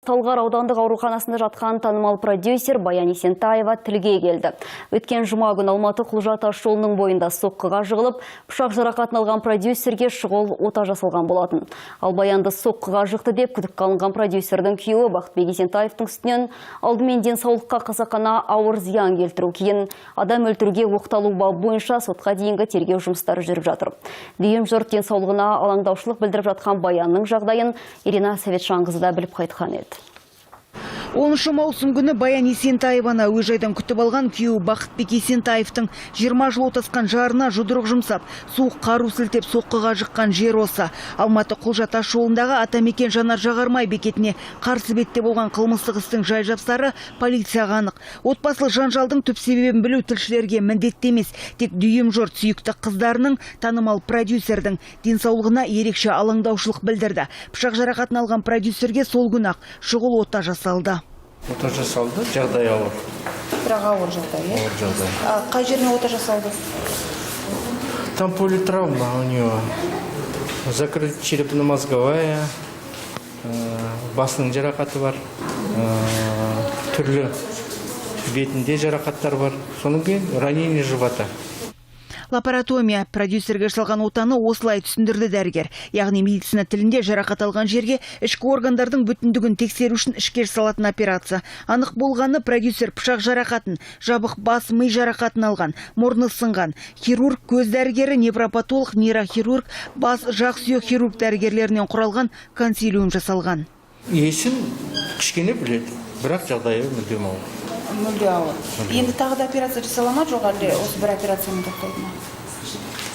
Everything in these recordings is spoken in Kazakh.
Талғар аудандық ауруханасында жатқан танымал продюсер Баян Есентаева тілге келді. Өткен жұма күні Алматы – Құлжа тас жолының бойында соққыға жығылып, пышақ жарақатын алған продюсерге шұғыл ота жасалған болатын. Ал Баянды соққыға жықты деп күдікке алынған продюсердің күйеуі Бақытбек Есентаевтың үстінен алдымен денсаулыққа қасақана ауыр зиян келтіру, кейін адам өлтіруге оқталу бабы бойынша сотқа дейінгі тергеу жұмыстары жүріп жатыр. Дүйім жұрт денсаулығына алаңдаушылық білдіріп жатқан Баянның жағдайын Ирина Советжанқызы да біліп қайтқан еді. 10 маусым күні Баян Есентаеваны әуежайдан күтіп алған күйеуі Бақытбек Есентаевтың 20 жыл отасқан жарына жұдырық жұмсап, суық қару сілтеп, соққыға жыққан жер осы. Алматы – Құлжа тас жолындағы Атамекен жанар жағармай бекетіне қарсы бетте болған қылмыстық істің жай жапсары полицияға анық. Отбасылық жанжалдың түп себебін білу тілшілерге міндетті емес. Тек дүйім жұрт сүйікті қыздарының, танымал продюсердің денсаулығына ерекше алаңдаушылық білдірді. Пышақ жарақатын алған продюсерге сол күні ақ шұғыл ота жасалды. Ота жасалды, жағдай ауыр. Бірақ ауыр жағдай, иә? Ауыр жағдай. А қай жеріне ота жасалды? Там политравма у нее. Закрыта черепно-мозговая, басының жарақаты бар, түрлі бетінде жарақаттар бар. Содан кейін ранение живота. Лапаротомия – продюсерге жасалған отаны осылай түсіндірді дәрігер. Яғни медицина тілінде жарақат алған жерге ішкі органдардың бүтіндігін тексеру үшін ішке жасалатын операция. Анық болғаны, продюсер пышақ жарақатын, жабық бас ми жарақатын алған, мұрны сынған. Хирург, көз дәрігері, невропатолог, нейрохирург, бас жақ сүйек хирург дәрігерлерінен құралған консилиум жасалған. Есін кішкене біледі, бірақ жағдайы мүлдем ауыр. Мүлде ауыр. Енді тағы да операция жасала ма, жоқ әлде осы бір операциямен тоқтайды ма?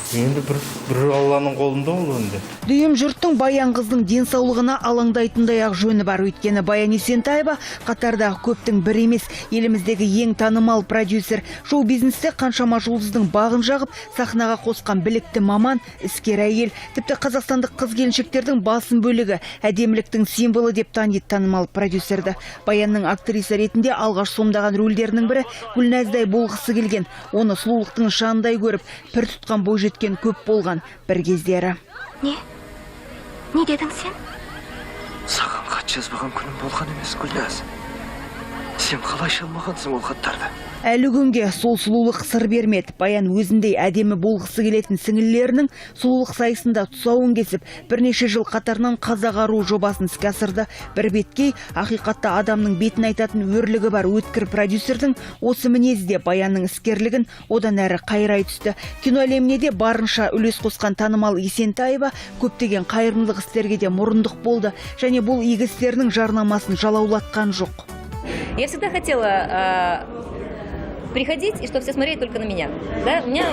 Енді бір Алланың қолында ол енді. Дүйім жұрттың Баян қыздың денсаулығына алаңдайтындай ақ жөні бар. Өйткені Баян Есентаева қатардағы көптің бірі емес, еліміздегі ең танымал продюсер. Шоу бизнесте қаншама жұлдыздың бағын жағып, сахнаға қосқан білікті маман, іскер әйел. Тіпті қазақстандық қыз келіншектердің басым бөлігі әдеміліктің символы деп таниды танымал продюсерді. Баянның актриса ретінде алғаш сомдаған рөлдерінің бірі Гүлназдай болғысы келген. Оны сұлулықтың нышанындай көріп, пір тұтқан бойжеткен көп болған бір кездері. Не? Не дедің сен? Саған хат жазбаған күнім болған емес, Гүлназ. Сен қалайша алмағансың ол хаттарды? Әлі күнге сол сұлулық сыр бермеді. Баян өзіндей әдемі болғысы келетін сіңілілерінің сұлулық сайысында тұсауын кесіп, бірнеше жыл қатарынан «Қазақ аруы» жобасын іске асырды. Бір беткей, ақиқатта адамның бетін айтатын өрлігі бар өткір продюсердің осы мінезі де Баянның іскерлігін одан әрі қайрай түсті. Кино әлеміне де барынша үлес қосқан танымал Есентаева көптеген қайырымдылық істерге де мұрындық болды және бұл игі істерінің жарнамасын жалаулатқан жоқ. Я всегда хотела приходить и чтобы все смотрели только на меня. Да? У меня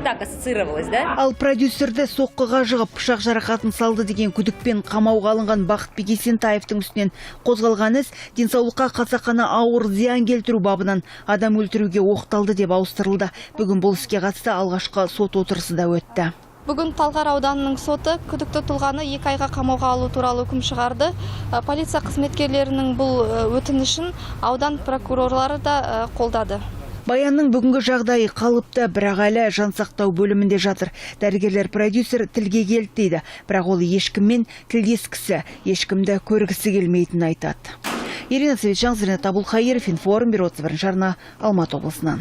так ассоциировалось, да? Ал продюсерді соққыға жығып, пышақ жарақатын салды деген күдікпен қамауға алынған Бақытбек Есентаевтың үстінен қозғалған іс денсаулыққа қасақана ауыр зиян келтіру бабынан адам өлтіруге оқталды деп ауыстырылды. Бүгін бұл іске қатысты алғашқы сот отырысы да өтті. Бүгін Талғар ауданының соты күдікті тұлғаны 2 айға қамауға алу туралы үкім шығарды. Полиция қызметкерлерінің бұл өтінішін аудан прокурорлары да қолдады. Баянның бүгінгі жағдайы қалыпты, бірақ әлі жансақтау бөлімінде жатыр. Дәрігерлер продюсер тілге келді дейді, бірақ ол ешкіммен тілдескісі, ешкімді көргісі келмейтінін айтады. Ирина Советжан, Ринат Абулхаиров, Информбюро, 31 арна, Алматы облысынан.